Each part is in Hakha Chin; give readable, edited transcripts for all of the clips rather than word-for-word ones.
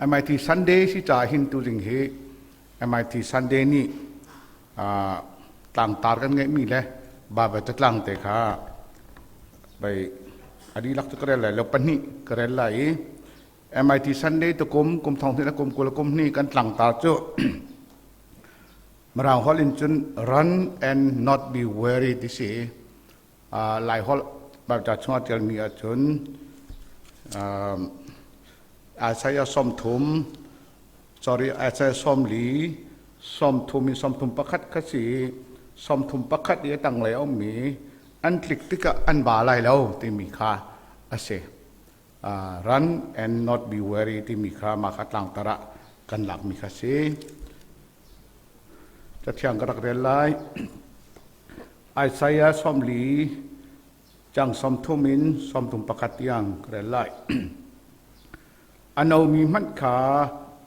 MIT Sunday si ca hin tu ding hi MIT Sunday nih tlangtar kan ngeihmi le Baibal catlang te kha bei a dihlak cu ka rel lai lo, pahnih ka rel lai i MIT Sunday tukum kum thong hnih le kum 20 kum hnih kan tlangtar cu Mirang holh in cun "Run and not be weary" ti si. Laiholh Baibal chungah ṭialmi ahcun Isaiah 30, sorry, Isaiah 40, 30 in 31 kha si i 31 i a tanglei a ummi an tlik tikah an ba lai lo timi kha a si. "Run and not be weary" timi kha mah kha tlangtar ah kan lakmi kha si. Cathiang ka rak rel lai. Isaiah 40 cang 30 in 31 tiang ka rel lai. A nomi hmanh kha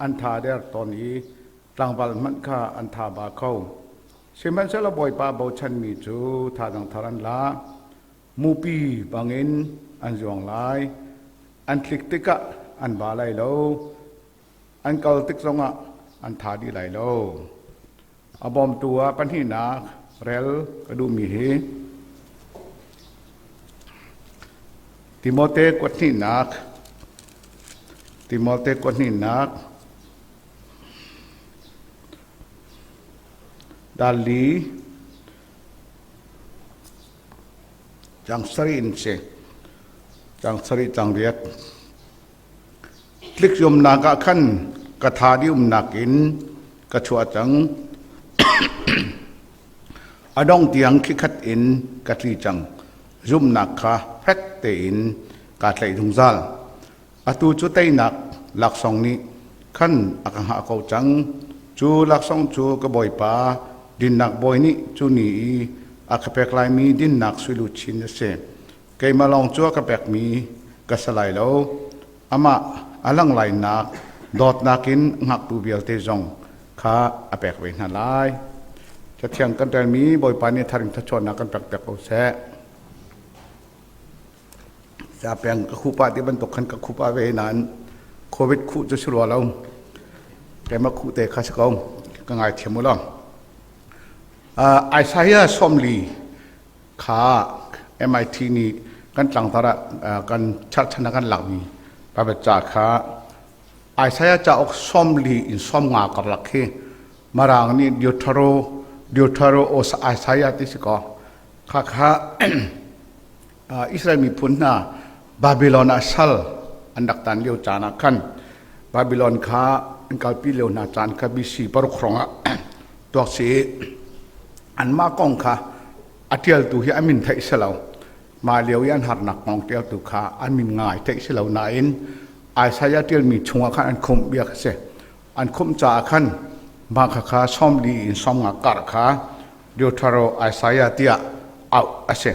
an tha der tawn i tlangval hmanh kha an tha ba kho. Sihmanhsehlaw Bawipa bochanmi cu thazang thar an la. Mupi bangin an zuang lai. An tlik tikah an ba lai lo. An kal tik zongah an tha dih lai lo. A bawmtu ah pahnihnak rel ka duhmi hi Timote kuathnihnak, Timote kuathnihnak dal li cang sarih in si cang sarih cang riat. Tlikzuamnak ah khan ka tha dih umnak in ka chuah cang. A dong tiang khikhat in ka tli cang. Zumhnak kha fek tein kaa tlaih zungzal. Atu cu teinak laksawng nih khan a ka hngah ko cang. Cu laksawng cu ka Bawipa dinnak bawi nih cu ni i a ka pek laimi dinnak suiluchin a si. Keimah lawng cu a ka pekmi ka si lai lo. Amah a lang lainak dawtnak in ngaktu vialte zong kha a pek ve hna lai. Cathiang kan relmi Bawipa nih tharing thluachuahnak kan pek piak ko seh. Zapeng ka khupa ti bantuk khan ka khupa ve nain COVID khuh cu si rua lo. Keimah khuh te kha si ko. Ka ngaithiam u law. Isaiah 40 kha MIT nih kan tlangtar ah kan cherhchan ah kan lakmi Baibal ca kha Isaiah cauk 40 in 50 karlak khi Mirang nih Deutero Isaiah ti si kaw kha kha Israel miphun hna Babylon ah sal an rak tan lio caan ah khan Babylon kha an kalpi lio hna caan kha BC 6 hrawng ah tuak si anmah kong kha a ṭialtu hi a min theih si lo. Mah lio i an harnak kong ṭialtu kha an min ngai theih si lo nain Isaiah ṭialmi chungah khan an khumh bia kha si. An khumh caah khan mah khakha 40 in 50 kar kha Deutero Isaiah tiah auh a si.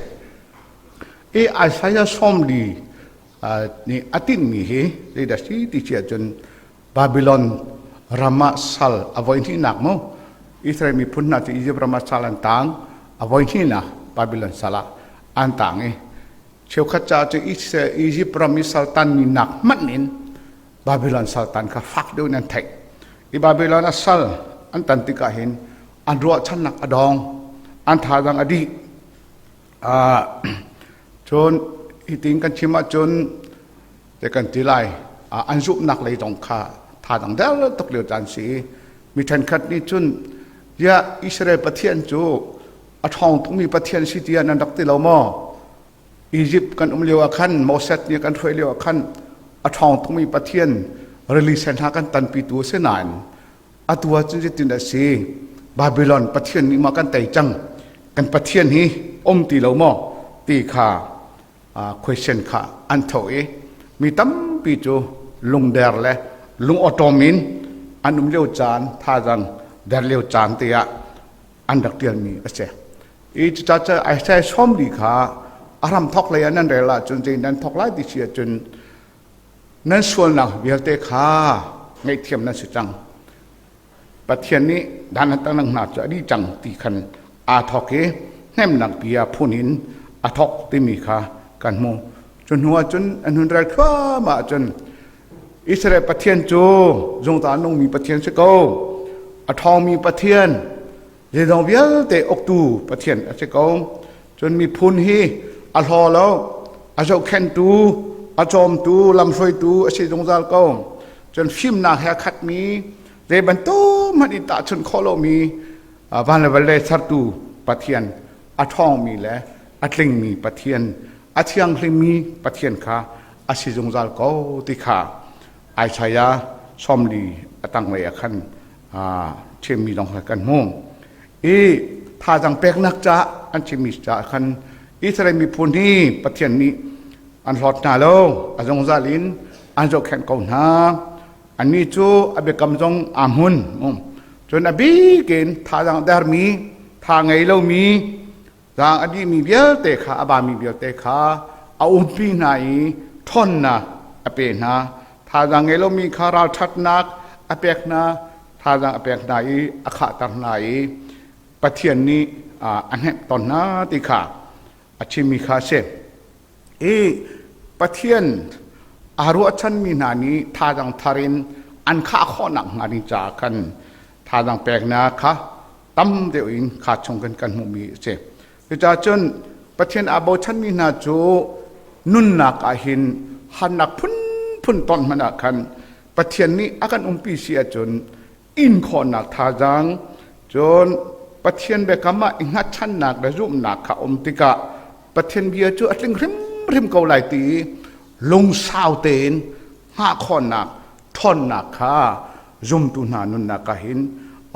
I Isaiah 40 nih a tinhmi hi zeidah si ti si ahcun Babylon ram ah sal a voi hnihnak mu Israel miphun hna cu Egypt ram ah sal an tang, a voi hnihnak Babylon sal ah an tang i cheukhat caah cu Egypt ram i sal tanmi nak hmanh in Babylon sal tan kha fak deuh in an theih i Babylon a sal an tan tikah hin an ruahchannak a dong, an thazang a dih. Cun hitin kan chim ahcun te kan ti lai, an zumhnak lei zong kha thadang der tuk lio caan si i mi ṭhenkhat nih cun ya Israel Pathian cu a ṭhawng tukmi Pathian si tiah nan rak ti lo maw? Egypt kan um lio ah khan Moses nih kan hruai lio ah khan a ṭhawng tukmi Pathian rili sen hna kan tanpitu a si nain atu ah cun zeitin a si? Babylon Pathian nih ma kan tei cang, kan Pathian hi um ti lo maw ti kha question kha an tho i mi tampi cu lungder le lungawṭawm in an um lio caan, thazang der lio caan te ah an rak ṭialmi a si. I cucaah Isaiah 40 kha a ram thok lei ah nan rel ahcun zei nan thok lai ti si ahcun nan sualnak vialte kha ngaihthiam nan si cang. Pathian nih dan an tanang hna cu a dih cang ti khan aa thawk i hnemnak bia phun in a thawk timi kha kan hmu. Cu hnu ah cun an hun rel thluahmah ahcun. Israel Pathian cu zungzal nungmi Pathian si ko. A ṭhawngmi Pathian, zeizong vialte uktu Pathian a si ko. Cun miphun hi a hlaw lo, a zohkhenhtu, a cawmtu, lamhruaitu a si zungzal ko. Cun fimnak he a khatmi, zei bantuk hmanh i tahchunh khawh lomi van le vawlei sertu Pathian, a ṭhawngmi le a tlingmi Pathian, a thianghlimmi Pathian kha a si zungzal ko ti kha Isaiah 40 a tanglei ah khan chimmi zong kha kan hmu. I thazang peknak caah an chimmi caah khan Israel miphun hi Pathian nih an hlawt hna lo, a zungzal in an zohkhenh ko hna. Annih cu a biakam zong aa hmun. Cun a bik in thazang dermi, tha ngei lomi, zaang a dihmi vialte kha, a bami vialte kha a umpi hna i ṭhawnnak a pe hna. Thazang ngei lomi kha ralṭhatnak a pek hna, thazang a pek hna i a khahter hna i Pathian nih a hnemh tawn hna ti kha a chimmi kha a si. I Pathian aa ruahchanmi hna nih thazang thar in an khah khawhnak hnga ding caah khan thazang peknak kha tam deuh in kha chung kan kan hmuhmi a si. Cucaah cun Pathian aa bochanmi hna cu nunnak ah hin harnak phunphun ton hmanh ah khan Pathian nih a kan umpi si ahcun in khawhnak thazaang cun Pathian biakam ah i hngatchannak le zumhnak kha um tikah Pathian bia cu a tling hrimhrim ko lai ti lungsau tein hngah khawhnak ṭhawnnak kha zumtu hna nunnak ah hin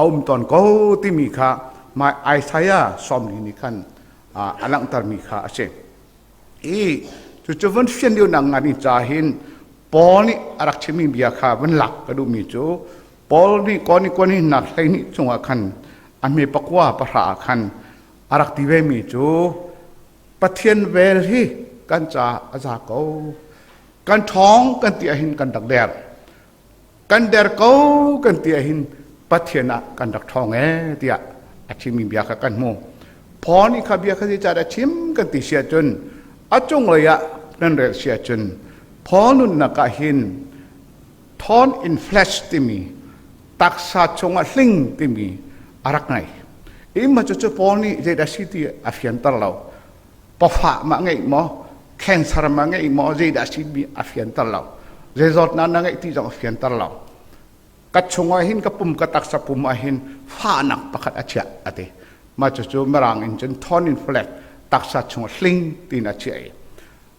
a um tawn ko timi kha mai Isaiah 40 nih khan a langhtermi kha a si. I cucu vun fian lio nak ngan in ca hin Paul nih a rak chimmi bia kha vun lak ka duhmi cu Paul nih koni koni nak 12 chungah khan a hme pakua pahra ah khan a rak ti vemi cu Pathian vel hi kan ca a za ko. Kan ṭhawng kan ti ahhin kan rak der. Kan der ko kan ti ahhin Pathian ah kan rak ṭhawng ee tiah a chimmi bia kha kan hmu. Paul nih kha bia kha zeicah a chim kan ti si ahcun a cunglei ah nan rel si ahcun Paul nunnak ah hin thorn in flesh timi taksa chungah hling timi a rak ngei. Imma cu cu Paul nih zeidah si ti a fianter lo. Pawfah ma ngeih maw, cancer ma ngeih maw, zeidah si mi a fianter lo. Zei zawtnak na ngeih ti zong a fianter lo. Ka chungah hin ka pum ka taksa pum ah hin fahnak pakhat a chiah a ti. Mah cucu mirang in cun thorn in flesh taksa chungah hling tiin a chiah i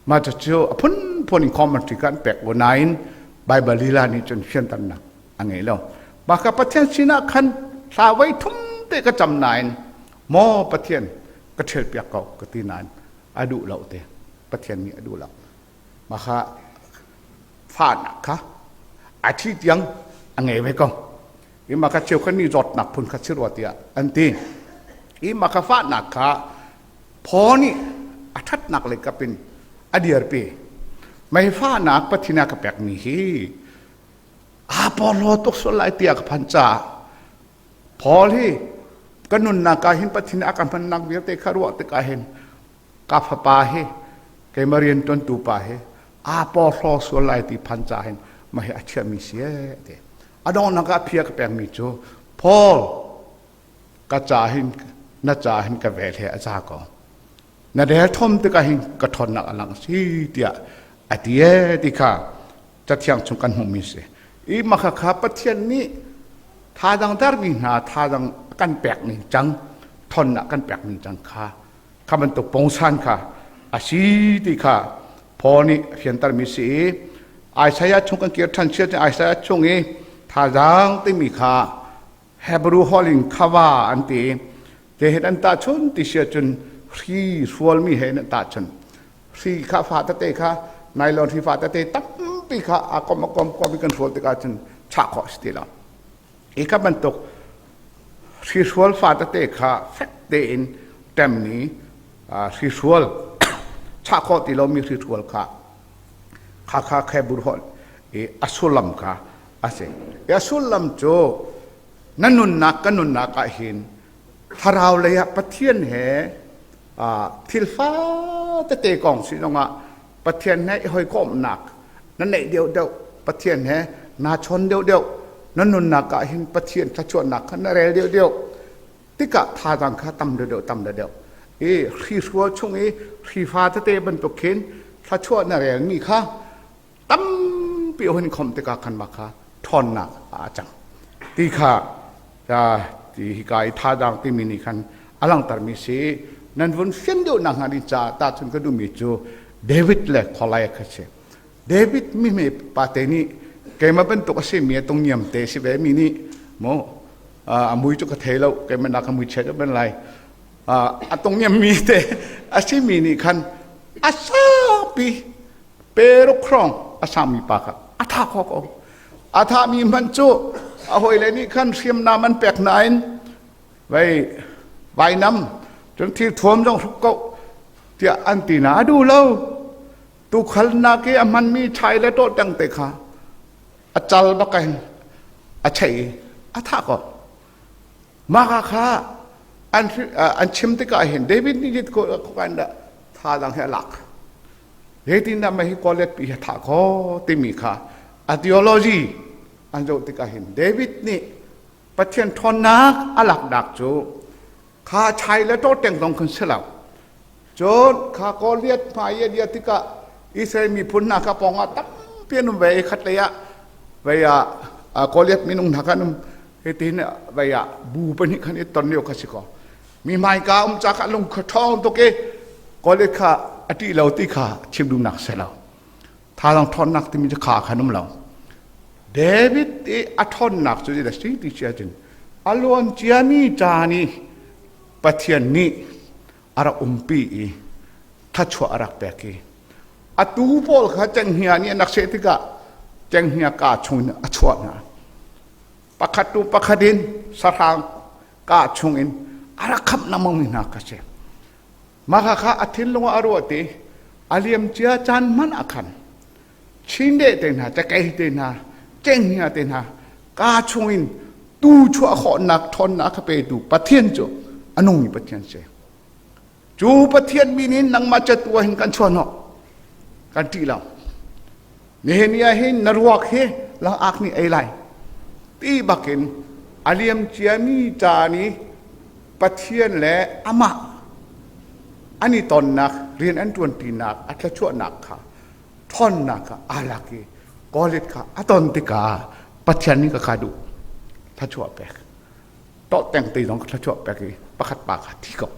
mah cucu a phunphun in commentary kan pek ko nain Bible lila nih cun fianternak a ngei lo. Mah ka Pathian sinah khan thla voi thum te ka cam nain maw Pathian ka ṭhial piak ko ka ti nain a duh lo te Pathian nih a duh lo. Mah kha fahnak kha a thi tiang a ngei ve ko. I mah kha cheukhat nih zawtnak phun kha si rua tiah an ti. I mah kha fahnak kha phaw nih a ṭhatnak lei kap in a dirpi. Mei fahnak Pathian a ka pekmi hi aa porhlaw tuk sual lai tiah ka phan caah Paul hi ka nunnak ah hin Pathian a ka hmannak vialte kha ruah tikah hin ka fapa hi keimah rian ṭuantu pa hi aa porhlaw sual lai ti phan caah hin mah hi a chiahmi si ee ti a donghnak ah phia ka pekmi cu Paul ka ca hin na ca hin ka vel he a za ko na rel thom tikah hin ka ṭhawnnak a lang si tiah a ti ee ti kha cathiang chung kan hmuhmi si i mah kha Pathian nih thazang darmi hna thazang kan pek ning cang thonnak kan pek ning cang kha kha bantuk pongsan kha a si ti kha Paul nih a fiantermi si i Isaiah chung kan kir ṭhan sia Isaiah chung i thazang timi kha Hebrew holh in khava an ti te he an tahchun ti sia cun hri hrualmi he an tahchun hri kha fa tete kha nylon hri fa tete tampi kha a kom a kom kom i kan hrual tikah cun chah khawh si ti lo i kha bantuk hri hrual fa tete kha fek tein ṭemmi hri hrual chah khawh ti lomi hri hrual kha kha kha Hebrew holh i a sullam kha a si i a sullam cu na nunnak ka nunnak ah hin thlarau lei ah Pathian he thil fa tete kong si zongah Pathian he i hawikomhnak na neih deuhdeuh. Pathian he naa chawn deuhdeuh, na nunnak ah hin Pathian thluachuahnak kha na rel deuhdeuh tikah thazaang kha tam deuhdeuh tam deuhdeuh i hrihrual chung i hrifa tete bantuk khin thluachuah na relmi kha tampi hun khomh tikah khan mah kha ṭhawnnak ah a cang ti kha ti hika i thazaang timi nih khan a langhtermi si. Nan vun fian deuh nak hnga ding caah tahchun ka duhmi cu David le Goliath kha si. David mi hme pate nih keimah bantuk a simi a tung niam te si ve mi nih mu a mui cu ka thei lo, keimah nak a mui chia ban lai, a tung niam mi te a simi nih khan a saupi peruk hrawng a sangmi pa kha a tha kho ko. A thahmi hmanh cu a hawile nih khan hriamnam an pek nain vei vainam cun thil thuam zong hruk ko tiah an ti na a duh lo. Tukhalnak i a hmanmi chai le tawhtang te kha a cal bak in a chei i a thah ko. Mah kha an chim tikah hin David nih ko kan dah thadang he a lak. Zeitindah mah hi Goliath pi hi thah kho timi kha a theology an zoh tikah hin David nih Pathian ṭhawnnak a laknak cu kha chai le tawteng zong khan si lo. Cun kha Goliath hmai i a dir tikah Israel miphun hna kha pawngah tampi an um ve i khatlei ah vei ah Goliath minung hna kha an um. Hitin vei ah bu pahnih khan i ton lio kha si kaw mi hmaika um ca kha lung kha ṭhawng tuk i Goliath kha a ṭih lo ti kha chim duhnak si lo. Thazaang ṭhawnnak timi cu kha khan um lo. David i a ṭhawnnak cu zeidah si ti si ahcun a luan ciami caan i Pathian nih a rak umpi i thluachuah a rak pek i atu pawl kha cenghngia nih an rak seh tikah cenghngia kaa chung in a chuah hna. Pakhat tu pakhat in sahrang kaa chung in a rak khamh lengmang mi hna kha si. Mah kha a thinlung ah a ruah ti a liam cia caan hmanh ah khan Chindeih te hna, cakei te hna, cenghngia te hna kaa chungin tu chuah khawhnak ṭhawnnak a ka petu Pathian cu a nungmi Pathian si. Cu Pathian min in nangmah catu ah hin kan chuah hnawh. Kan ṭih lo. Nihin ni ah hin na ruak hi langak nih ei lai. Ti bakin a liam ciami caan i Pathian le amah an i tonnak, rian an ṭuanṭinak, a thluachuahnak kha ṭhawnnak kha aa lak i Goliath kha a ton tikah Pathian nih ka kha duh thluachuah pek tawhteng te zong thluachuah pek i pakhat pa kha thi ko.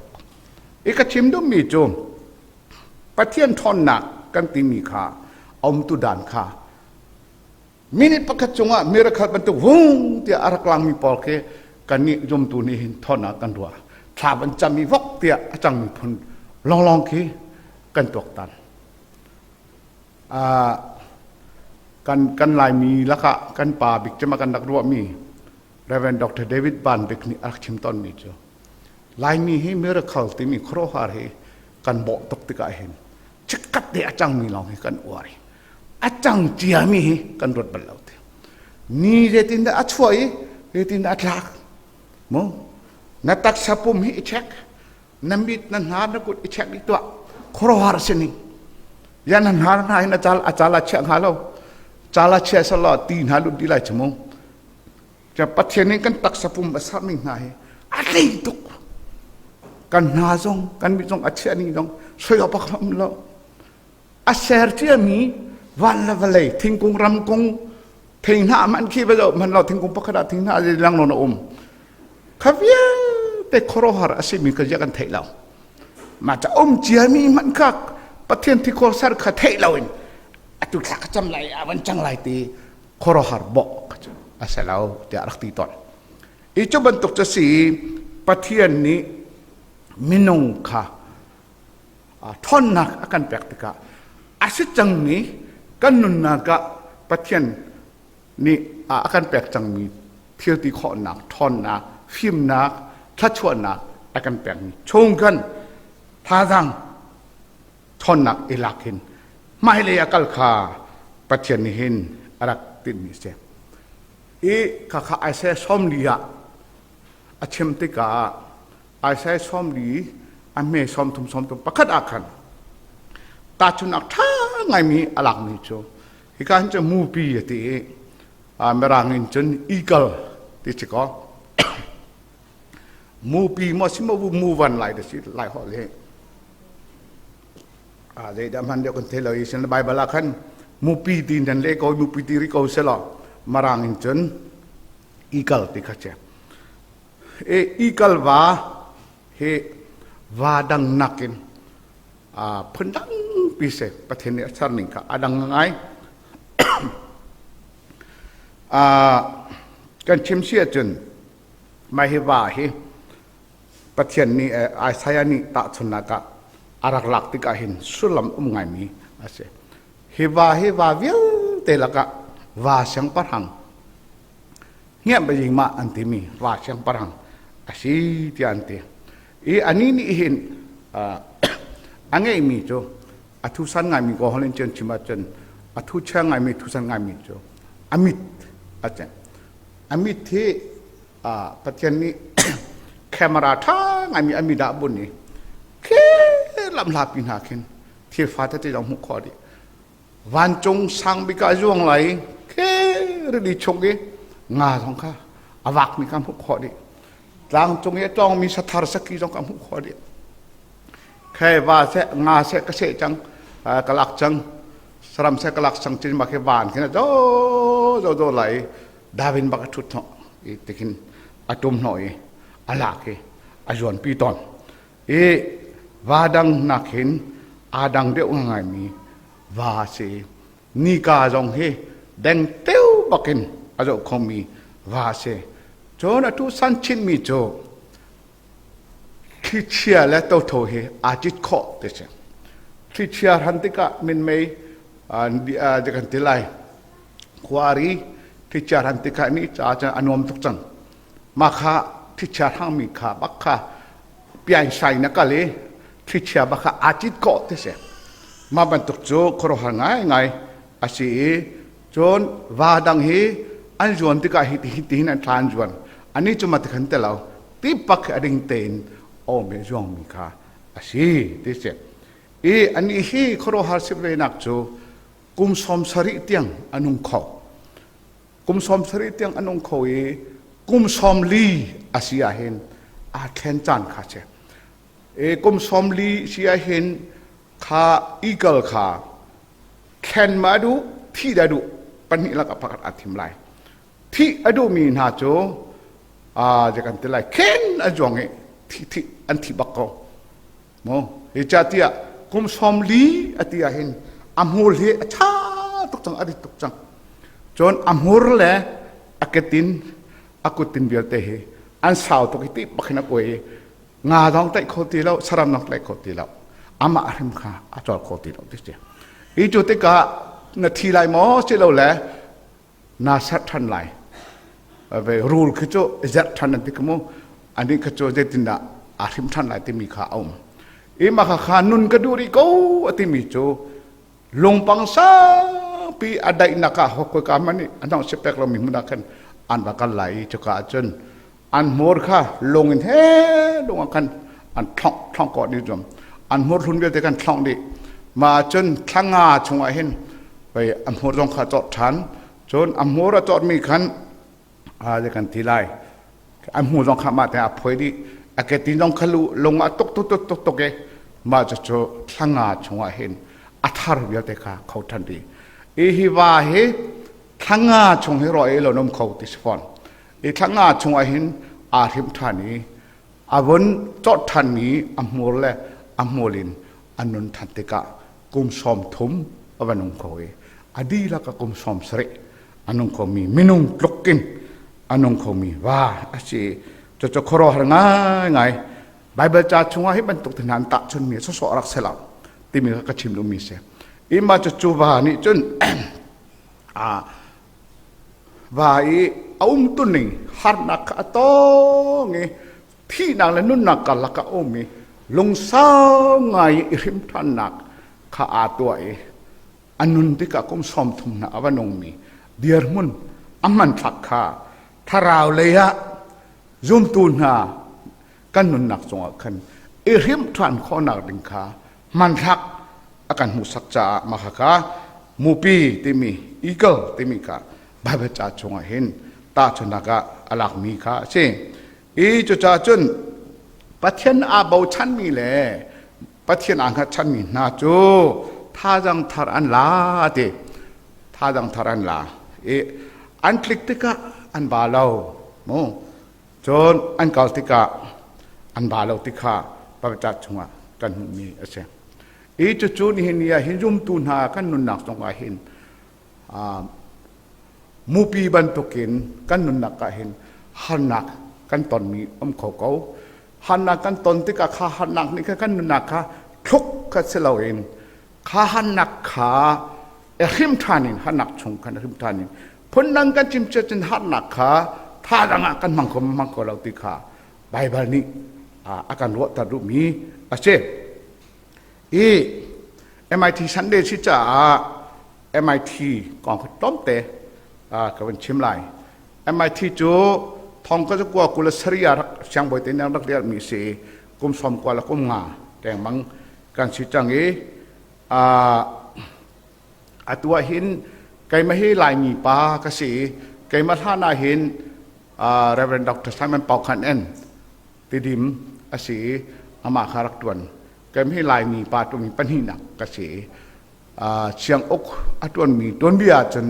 I ka chim duhmi cu Pathian ṭhawnnak kan timi kha a umtu dan kha minute pakhat cungah miracle bantuk vung tiah a rak langmi pawl khi kannih zumtu nih hin ṭhawnnak kan ruah. Thla van cam i vok tiah a cangmi phun lawnglawng khi kan tuaktan. Kan Laimi lakah kan pa bik cem ah kan rak ruahmi Reverend Dr. David Van Bik nih a rak chim tawnmi cu Laimi hi miracle timi khuaruahhar hi kan bawh tuk tikah hin chikkhat te a cangmi lawng hi kan uar i a cang ciami hi kan ruat bal lo ti. Ni zeitindah a chuah i zeitindah a tlak mu na taksa pum hi i check, na mit, na hnar, na kut i check dih tuah. Khuaruahhar a si ning ya. Na hnar hna hin a cal a cal a chia hnga lo, cal a chia salo ti hna lut di lai chu mu. Pathian nih kan taksa pum a sermi hna hi a tling tuk. Kan hna zong, kan mit zong a chia ning zong soi awk bak um lo. A ser ciami van le vawlei, thingkung, ramkung, thing hna man khi va man lo, thingkung pakhat ah thing hna lang non a um kha vialte khuaruahhar a simi kha zia kan theih lo. Mah ca um ciami hmanh kha Pathian thikhor ser kha theih lo in atu thla ka cam lai, a van cang lai ti khuaruahhar bawh kha cu a si lo tiah rak ti tawn i cu bantuk cu si. Pathian nih minung kha ṭhawnnak a kan pek tikah a si cangmi kan nunnak ah Pathian nih a kan pek cangmi thil ti khawhnak, ṭhawnnak, fimnak, thluachuahnak a kan pekmi chung khan thazaang ṭhawnnak i lak hin hmailei a kal kha Pathian nih hin a rak tinhmi a si. I khakha Isaiah 40 ah a chim tikah, Isaiah 40 a hme 30 31 ah khan tahchunhnak ṭha ngaimi a lakmi cu. Hika hin cu mupi a ti i Mirang in cun eagle ti si kaw mupi maw si maw mu van lai da si lai holh hi zeidah hman deuh kan thei lo i sin Bible ah khan mupi ti nan le ko mupi ti ri ko selaw Mirang in cun eagle ti kha che e eagle va hi va dang nakin phun dang pi se Pathian nih a ser ning kha a dang ngai. Kan chim si ahcun mah hi va hi Pathian nih Isaiah nih tahchunhnak ah a rak lak tikah hin sullam um ngaimi a si. Hi va hi va vialte lakah va siangpahrang ngiah mah an timi va siangpahrang a si tiah an ti. I anih nih hin a ngeihmi cu a thusan ngaimi ko holh in cun chim ahcun a thu chia ngaimi thusan ngaimi cu a mit a ceng. A mit hi Pathian nih camera ṭha ngaimi a mit ah bun i khi lamhlapi hna khin thil fa tete zong hmuh khawh dih. Vancung sang bik ah zuang lai khi rili chung i nga zong kha a vakmi kha hmuh khawh dih. Tlangcung i a tlawngmi sathar saki zong kha hmuh khawh dih. Khe va seh nga seh ka seh cang ka lak cang saram seh ka lak cang cin ma khi van khin a zo zo zo lai Darwin bak a ṭhut hnawh i tikhin a ṭum hnawh i a lak i a zuanpi tawn. I va dang nakin aa dang deuh ngaimi va a si. Nika zong hi dengteo bakin a zoh khomi va a si. Cun atu san chinmi cu thlichia le totho hi aa cit khawh ti si. Thlichia hran tikah minmei kan ti lai. Khuari thlichia hran tikah ni ca cun a nuam tuk cang. Mah kha thlichia hrangmi kha bak kha piansai na kal i thlichia bak kha aa cit kawh ti si. Mah bantuk cu khuaruahhar ngaingai a si i cun va dang hi an zuan tikah hi ti hin an thla an zuan. Ani cu mah ti khan ti lo. Ti pak a ding tein awm i zuangmi kha a si ti si. I anih hi khuaruahhar si venak cu kum 70 tiang a nung kho. Kum 70 tiang a nung kho i kum 40 a si ahhin aa thlen caan kha si. E kum 40 si ahhin kha eagle kha thlen ma duh thih dah duh pahnih lakah pakhat aa thim lai. Thih a duhmi hna cu a kan ti lai khen a zuang i thi thi an thi bak ko. Mu hi ca tiah kum 40 a ti ahhin a hmur hi a ṭha tuk cang a rit tuk cang. Cun a hmur le a ketin a kuttin vialte hi an sau tuk i ti bak hin a kuai i nga zong tlaih kho ti lo saram zong tlaih kho ti lo amah hrim kha a cawl kho ti lo ti si. I cu tikah na thi lai maw si lo le na serh ṭhan lai. Ve rul khi cu zerh ṭhan an ti ka mu anih kha cu zeitindah aa hrim ṭhan lai timi kha a um. I mah kha kha nun ka duh rih ko a timi cu lungpang saupi a daihnak ah hokoi ka hmanh nih an si pek lomi hmun ah khan an va kal lai i cuka ah cun an hmur kha lung in he lung ah khan an thlongh thlongh kawh dih zum an hmur hlun vialte khan thlongh dih mah cun thla nga chungah hin pei a hmur zong kha cawt ṭhan cun a hmur a cawtmi khan a kan ti lai a hmu zong kha mah te a phoi dih a ketin zong kha lu lung ah tuk tuk tuk tuk tuk i mah cucu thla nga chungah hin a thar vialte kha kho ṭhan dih i hi va hi thla nga chung hi raw ei lo nom kho ti si fawn i thla nga chungah hin aa hrim ṭhan i a vun cawt ṭhanmi a hmur le a hmul in a nun ṭhan tikah kum 30 a va nung kho i a dihlak a kum 70 a nung khomi minung tluk in a nung khomi va a si. Cucu khuaruahhar ngaingai Baibal ca chungah hi bantuk te hna an tahchunmi sawsawh rak si lo timi kha ka chim duhmi si. I mah cucu va nih cun va i a umtuning harnak kha a tong i thihnak le nunnak karlak ah a um i lungsau ngai i hrim ṭhannak kha aa tuah i a nun tikah kum 30 hna a va nungmi dirhmun a hmanthlak kha thlarau lei ah zumtu hna kan nunnak cungah khan i hrimh ṭhan khawhnak ding kha hmanthlak a kan hmuhsak caah mah kha. Mupi timi eagle timi kha Bible ca chungah hin tahchunhnak ah a lakmi kha a si. I cucaah cun Pathian aa bochanmi le Pathian aa hngatchanmi hna cu thazang thar an la ti. Thazang thar an la. I an tlik tikah an ba lo. Mu. Cun an kal tikah an ba lo ti kha Bible ca chungah kan hmuhmi a si. I cucu nihin ni ah hin zumtu hna kan nunnak zongah hin mupi bantukin kan nunnak ah hin harnak kan tonmi um kho ko. Harnak kan ton tikah kha harnak nih khan kan nunnak kha thluk kha si loin kha harnak kha hrim ṭhan in harnak chung khan hrim ṭhan in phundang kan chim cun harnak kha thazaang ah kan hmang kho hmang kho lo ti kha Baibal nih a kan ruahter duhmi a si. I MIT Sunday si caah MIT kong kha tlawmte ka van chim lai. MIT cu thong ka kua kul saria rak siangbawi te nih rak dirhmi si i kum sawm kua le kum nga dengmang kan si cang i atu ah hin keimah hi Laimi pa ka si i keimah hlan ah hin Reverend Dr. Simon Pau Khan En Tidim a si i amah kha rak ṭuan. Keimah hi Laimi pa ṭuanmi pahnihnak ka si i sianguk a ṭuanmi tuanbia ahcun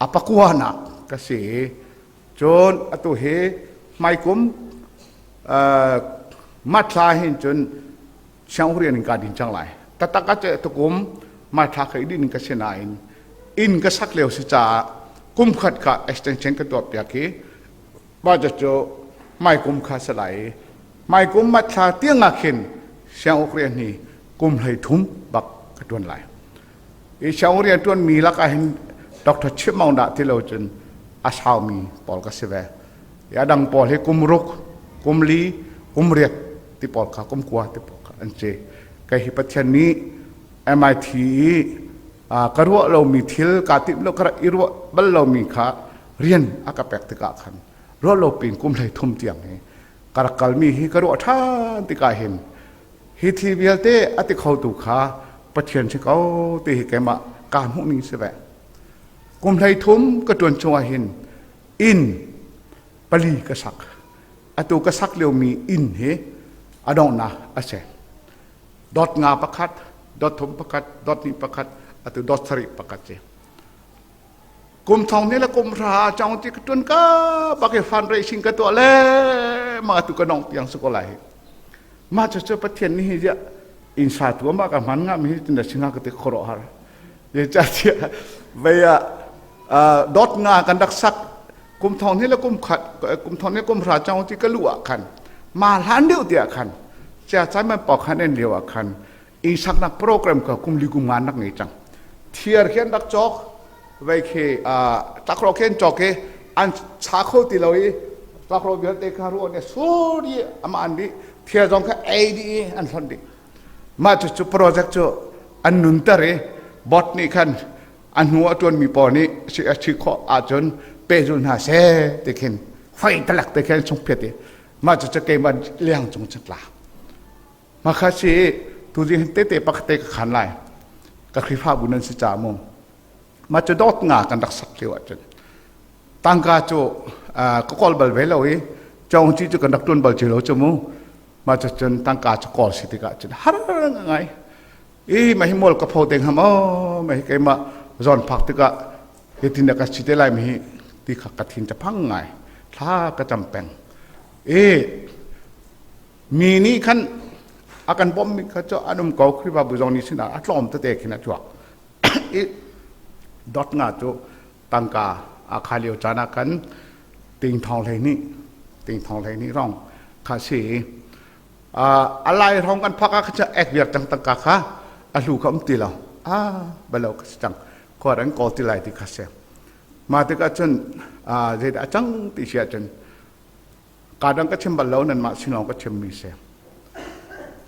a pakuanak ka si i cun atu hi hmaikum March thla hin cun sianguk rian in kaa din cang lai. Taktak ah tukum March thla kha i din ka si nain inn ka sak lio si caah kum khat kha extension ka tuah piak i mah cu hmaikum kha si lai i hmaikum March thla tiang ah khin sianguk rian hi kum 13 bak ka ṭuan lai. I sianguk rian ṭuanmi lakah hin Dr. Chim Maung dah ti lo cun a saumi pawl ka si ve. A dang pawl hi kum ruk, kum li, kum riat ti pawl kha kum kua ti pawl kha an si. Kei hi Pathian nih MIT i ka ruah lomi thil kaa timh lo ka rak i ruah bal lomi kha rian a ka pek tikah khan ruah lo pin kum 13 tiang hi ka rak kalmi hi ka ruah ṭhan tikah hin hi thil vialte a ti khotu kha Pathian si ko ti hi keimah kaa hmuhning si ve. Kum 13 ka ṭuan chungah hin inn pali ka sak. Atu ka sak liomi inn hi a donghnak a si. Dot nga pakhat, dot thum pakhat, dot hnih pakhat, atu dot sarih pakhat si. Kum thong ni le kum hra chong ti ka tun ka bak i fundraising ka tuah le ma tu ka nong tiang su ko lai. Ma cu cu Pathian nih hi inn sa tu ma ka hman nga mi hi tin da singa ka ti khoro har. Ye cha tia vei a dot nga kan rak sak kum thong ni le kum khat kum thong ni kum hra chong ti ka lu ah khan ma hlan deuh ti ah khan chia chai man pok han en lio ah khan inn saknak program ka kum li kum nga nak ngei cang thiar khian rak cawk vei khi tlakro khen cawk i an cha kho ti lo i tlakro vialte kha ruah ne sur i ama an dih thiar zong kha ei dih i an hlonh dih mah cu cu project cu an nunter i bot nih khan a hnu a ṭuanmi pawl nih si a si khawh ahcun pehzul hna seh ti khin fei talak te khin chung phiat i mah cu cu keimah liang cung cun tla Makha si tuzing hin tete pakhat te ka khan lai. Ka Khrihfabu nan si ca mu. Ma cu dawt nga kan rak sak lio ahcun tangka cu ka kawl bal ve lo i cawng ci cu kan rak tuan bal ci lo cu mu. Ma cu cun tangka cu kawl si tikah cun har ngai. I ma hi mual ka pho ding ham o ma hi keimah zawn phak tikah hitin ka si te lai mi hi ti kha ka thin ca phang ngai. Thla ka cam peng. I Mi nih khan a kan bawmhmi kha cu an um ko Khrihfabu zong nih sinah a tlawm tete khin a chuak. I dot nga cu tangka a kha lio caan ah khan ting thong 12 ting thong 12 rong kha si a lai rong kan phak ah kha ek viar cang tangka kha a hlu kha um ti lo a balo ka si cang khua an kawl ti lai ti kha si ma tikah cun zeidah a cang ti si ahcun Kaa dang ka chim bal lo nanmah sin lawng ka chimmi si.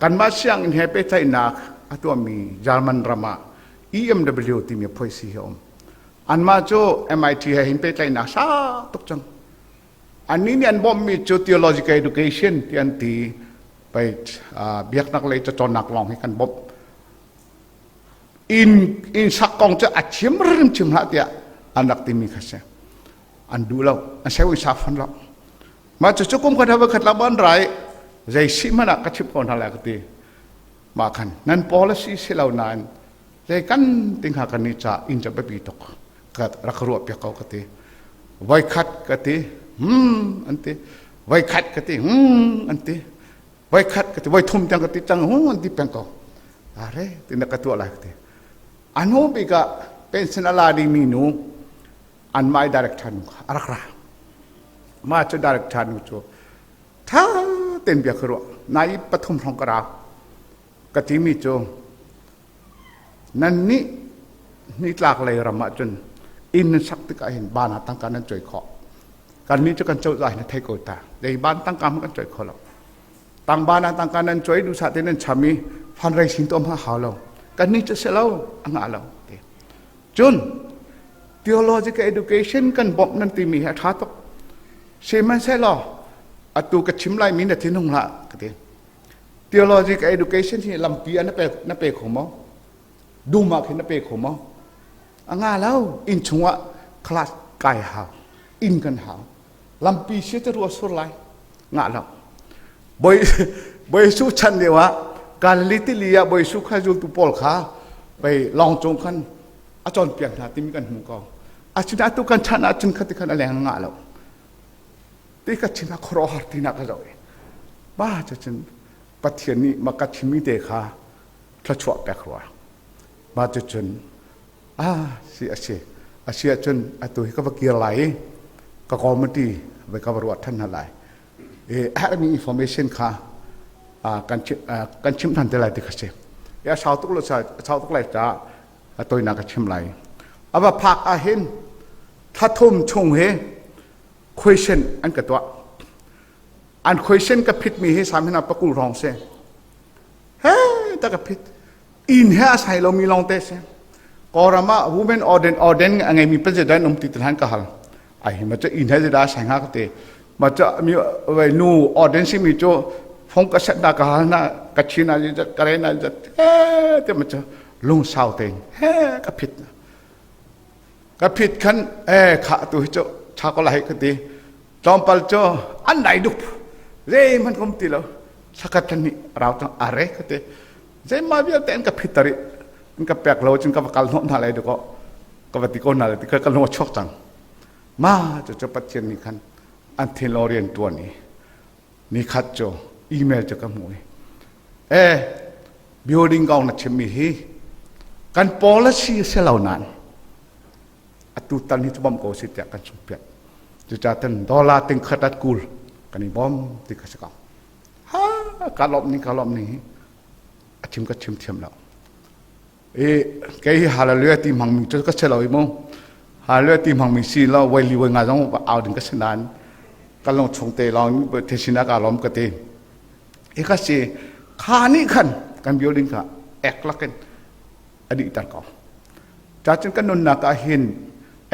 Kanmah sianginn he pehtlaihnak a tuahmi German ram ah EMW timi phoisi hi a um. Anmah cu MIT he hin pehtlaihnak sau tuk cang. Annih nih an bawmhmi cu theological education ti an ti pei biaknak lei cacawnnak lawng hi kan bawmh. Inn inn sak kong cu a chim rim chim hlah tiah an rak timi kha si. An duh lo, an seu in sa fon lo. Mah cu cu kum khat ha khat la ban rai zei si hmanh ah ka chim ko hna lai ka ti. Mah khan nan policy si lo nain zei kan ting ha kan ni ca inn ca biapi tuk ka rak ruah piak ko ka ti. Voi khat ka ti, hmm an ti. Voi khat ka ti, hmm an ti. Voi khat ka ti, voi thum tiang ka ti cang, hmm an ti peng ko. Are ti na ka tuah lai ka ti. Anu bik ah pension a la dingmi nu anmah i director nu kha a rak ra. Mah cu director nu cu ṭha tein bia ka ruah. Nai pathum hrawng ka rau. Ka timi cu nan nih nitlak lei ram ahcun inn nan sak tikah hin ban ah tangka nan cawi khawh. Kannih cu kan cozah hin a thei ko ta. Zei ban tangka hmanh kan cawi kho lo. Tangban ah tangka nan cawi duhsah te nan cham i fundraising tuah hmanh hau lo. Kannih cu si lo, a ngah lo. Ti. Cun theological education kan bawmh nan timi hi a ṭha tuk. Sihmanhsehlaw atu ka chim laimi na thinhung hlah ka ti. Theological education hi lampi ah na pe kho maw? Dum ah khin na pe kho maw? A nga lo. Inn chungah class kai hau. Inn kan hau. Lampi si te rua sur lai. Ngah lo. Bawi Bawi Jesuh chan lio ah Galilee tili ah Bawi Jesuh kha zultu pawl kha pei lawng cung khan a cawnpiak hna timi kan hmu ko. Asinain atu kan chan ahcun khati khan a leng ngah lo. Ti ka chim ah khuaruahhar tinak ka zoh i ba cun Pathian nih ma ka chimmi te kha thluachuah pek rua. Ma cucun ah si a si a si ahcun atu hi ka va kir lai i ka committee vai ka va ruah than hna lai. I a herhmi information kha kan kan chimh than te lai ti kha si. A sau tuk lo a sau tuk lai caah a toinak ka chim lai. A va phak ahhin thla thum chung hi question an ka tuah. An question ka phit mi hi sam hina pakul rong si. He ta ka phit. Inn he a sai lomi lawng te si. Kawlram ah women ordain ordain a ngeimi president um ti hlan ka hal. Ai hi ma cu inn he da sai nga ka te. Ma cu mi wei nu ordain si mi cu phong ka set na ka hal na ka chin a zat ka re na zat he te ma cu lung sau tein he ka phit na. Ka phit khan e kha tu hi cu tha ko lai ka ti. Tlawmpal cu an nai dup. Zei hmanh ka um ti lo. Thlakhat thlan rau tang are ka ti. Zeimah vialte an ka phit tar i an ka pek lo cun ka va kal hnawh hna lai dakaw ka va ti ko hna lai ti ka lung a chuak cang. Ma cu cu Pathian nih khan an thinlung rian ṭuan i nikhat cu email cu ka hmuh i e building kong na chimmi hi kan policy a si lo nain atu tan hi cu bawmh ko si tiah kan sungpiak. Cucaah tan dollar ting khat at kul kan i bawm ti kha si ko. Ha ka lawmh ning ka lawmh ning hi a chim ka chim thiam lo. I kei hi hallelujah ti hmangmi cu ka si lo i mu. Hallelujah ti hmangmi si lo voi li voi nga zong au ding ka si nain ka lung chung te lawng the sinah ka lawm ka ti. I ka si kha nih khan kan building kha ek lakin a dihter ko. Cacun kan nunnak ah hin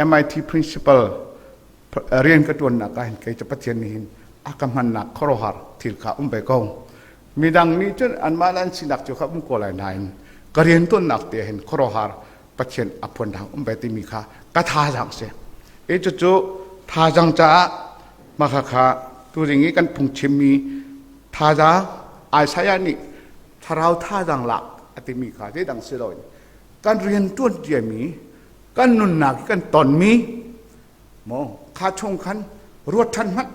MIT principal rian ka ṭuannak ah hin kei cu Pathian nih hin a ka hmannak khuaruahhar thil kha um ve ko. Midang nih cun anmah le an sinak cu kha um ko lai nain ka rian ṭuannak te hin khuaruahhar Pathian a phuan um ve timi kha ka thazaang si. I cucu thazaang caah mah kha tuzing i kan phungchimmi thazaang Isaiah nih thlarau thazaang lak a timi kha zeidang si loin kan rian ṭuan ciami kan nunnak kan tonmi maw kha chung khan ruat ṭhan hmanh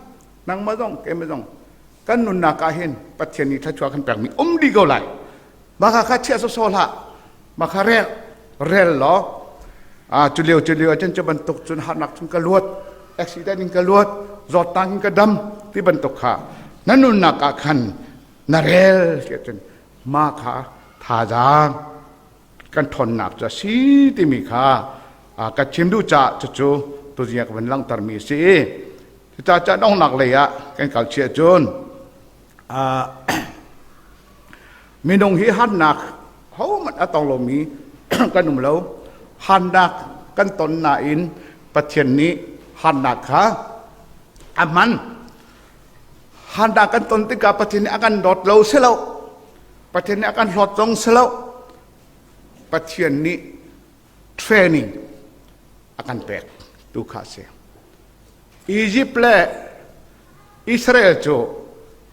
nangmah zong keimah zong kan nunnak ah hin Pathian nih thluachuah kan pekmi um dih ko lai mah kha kha chia sawsawh hlah mah kha rel rel law cu lio cu lio ahcun cu bantuk cun harnak cun ka luat accident in ka luat zawtnak in ka dam ti bantuk kha na nunnak ah khan na rel ti ahcun mah kha thazaang kan ṭhawnnak cu a si timi kha ka chim duh caah cucu tuzing ah ka van langhtermi a si i cucaah ca donghnak lei ah kan kal chih ahcun minung hi harnak hohmanh a tong lomi kan um lo. Harnak kan ton nain Pathian nih harnak kha a hman. Harnak kan ton tikah Pathian nih a kan dawt lo si lo. Pathian nih a kan hlawt zong si lo. Pathian nih training a kan pek tu kha a si. Egypt le Israel cu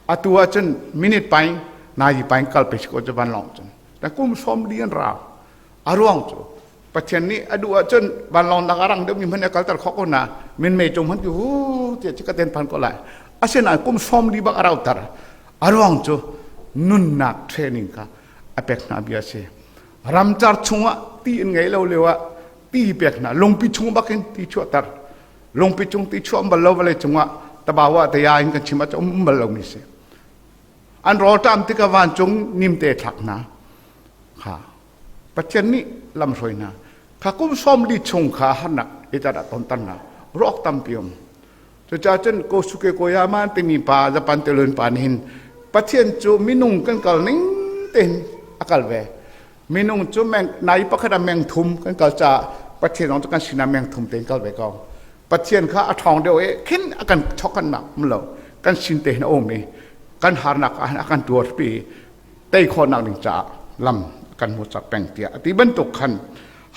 atu ahcun minute paing nazi paing kal pe si ko cu vanlawng cun ta kum 40 an rau. A ruang cu Pathian nih a duh ahcun vanlawng nak a rang deuhmi hmanh a kalter khawh ko na minmei cung hmanh cu hu tiah ci ka ten phan ko lai. Asinain kum 40 bak a rauter. A ruang cu nunnak training kha a pek hna bia a si. Ramcar chungah ti in ngei lo lio ah ti pek hna, lungpi chung bakin ti chuahter. Lungpi chung ti chuah bal lo vawlei cungah tabawa taya in kan chim ah um bal lomi si. An rawlṭam tikah vancung nimte thlak hna. Kha Pathian nih lamhruai hna. Kha kum 40 chung kha harnak i dah tonter hna. Rawk tampi um. Cucaah cun Kosuke Koyama timi pa Japan tilun pa nih hin Pathian cu minung kan kal ning tein a kal ve. Minung cu meng, nai pakhat ah meng thum kan kal caah Pathian zong cu kan sinah meng thum tein kal ve ko. Pathian kha a ṭhawng deuh i khin a kan chok kan nak um lo. Kan sin te hin a um i kan harnak ah hin a kan tuarpi tei khawhnak ding caah lam kan hmu cak peng tiah a ti bantuk khan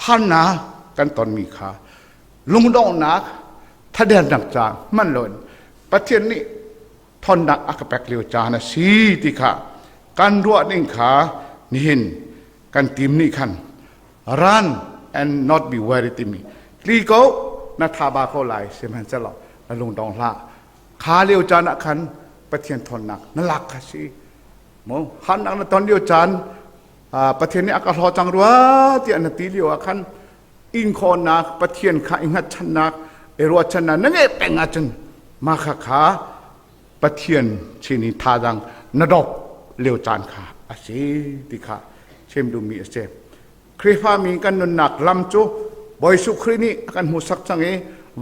harnak kan tonmi kha lungdonghnak thadernak ca hman loin Pathian nih thonnak a ka pek lio caan a si ti kha kan ruah ning kha nihin kan team nih khan run and not be weary timi tli ko na thaba ko lai sihmanhsehlaw na lungdong hlah. Kha lio caan ah khan Pathian thawnnak na lak kha si mu. Harnak na ton lio caan, Pathian nih a ka hlaw cang rua tiah na ti lio ah khan inkhawhnak Pathian kha i hngatchannak, i ruahchannak na ngeih peng ahcun mah kha kha Pathian sin i thazaang na dawp lio caan kha a si ti kha chim duhmi a si. Khrihfami kan nunnak lam cu Bawi Jesuh Khrih nih a kan hmuhsak cang i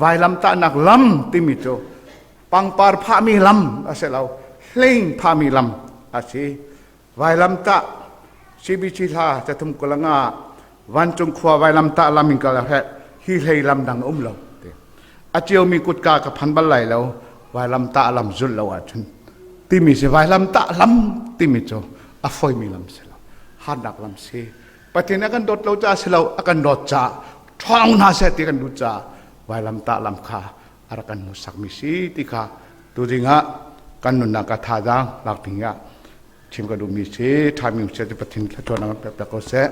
vailamtahnak lam timi cu pangpar phahmi lam a si lo, hling phahmi lam a si. Vailamtah CBC hla cathum kulanga vancung khua vailamtah lam in kal a hreh hi hlei lam dang um lo ti. A ciomi kutka ka phan bal lai lo vailamtah lam zulh lo ahcun timi si. Vailamtah lam timi cu a foimi lam si lo, harnak lam si. Pathian a kan dawt lo ca si lo, a kan dawt ca ṭhawng hna seh ti kan duh ca vailamtah lam kha a rak kan hmuhsakmi si ti kha tu dingah kan nunnak a thazaang lak ding ah chim ka duhmi si. Ṭhami seh ti Pathian thluachuahnak kan pek ko seh.